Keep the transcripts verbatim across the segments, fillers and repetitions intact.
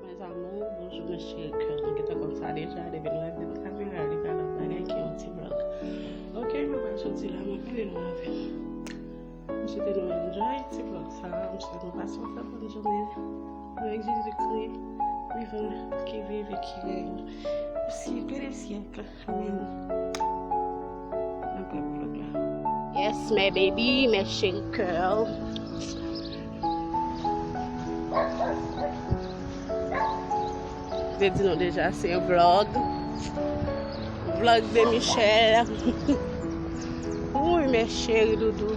Mes amours, bonjou mes chers cœurs. Nou gentan konn sa deja, depi nou leve nan kamera, li pa lòt bagay ke yon ti vlog. Ok, mwen pral soti la, mwen pale nou avè m. M swete nou enjoy ti vlog sa, m swete nou pase yon trè bòn jounen avèk Jezikri, vivan ki viv e ki règne pou syèk dè syèk. Amen. Nan pwòp vlog la. Yes, mes baby, mes chers cœurs. Te di nou deja, se vlog. Vlog de Michelle. Wi, mes chéris doudou.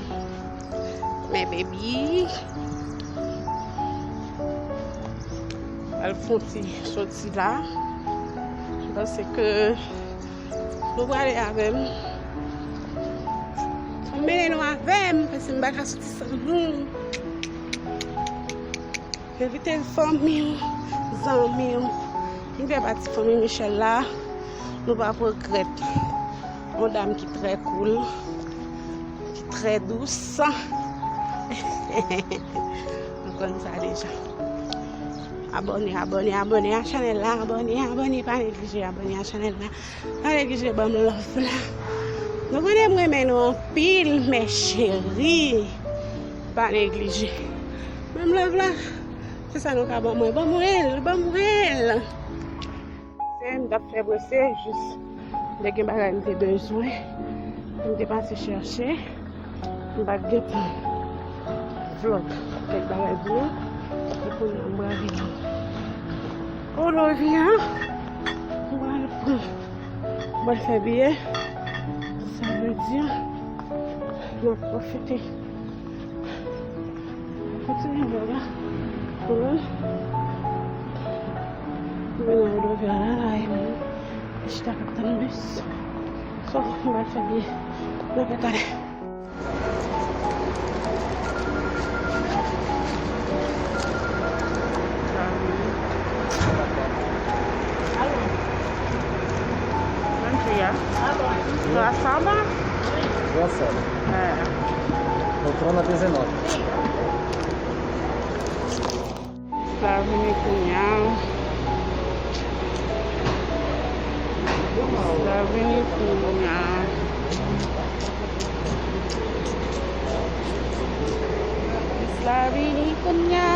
Mes baby. Al fon ti soti la. M panse ke nou prale avè m. Anmennen nou avè m, paske m pa ka soti san nou. Envite fanmi w, zanmi w. M fè pati fanmi Michelle la. Nou p ap regrèt. Yon dam ki trè cool, ki trè dous. Nou konn sa deja. Abòne, abòne, abòne a chanèl la. Abòne, abòne, pa neglije abòne a chanèl la. Pa neglije ban m love la. Nou konnen m renmen nou anpil, mes chéris. Pa neglije. Ban m love la. Se sa nou ka ban mwen. Ban mwen l, ban mwen l. Se m t ap fè brese, jis m te gen bagay m te bezwen. M te pase chèche. M pa t gen tan vlog kèk bagay pou nou. E kounye a m pral vin. O love ya. M pral pran. M pral fè biyè. Sa vle di, m ap pwofite. Kontinye vlog la. Pou nou. Mwen nan Rodovia la, la, e mwen. Chita k ap tann bis. So, m pral fè biyè. Mwen pral talè. Buen día. Tú vas a Saba? Yo a Saba. Eh. Nosotros no te cenamos. Sa vini kounya. Sa vini kounya. Sa vini kounya.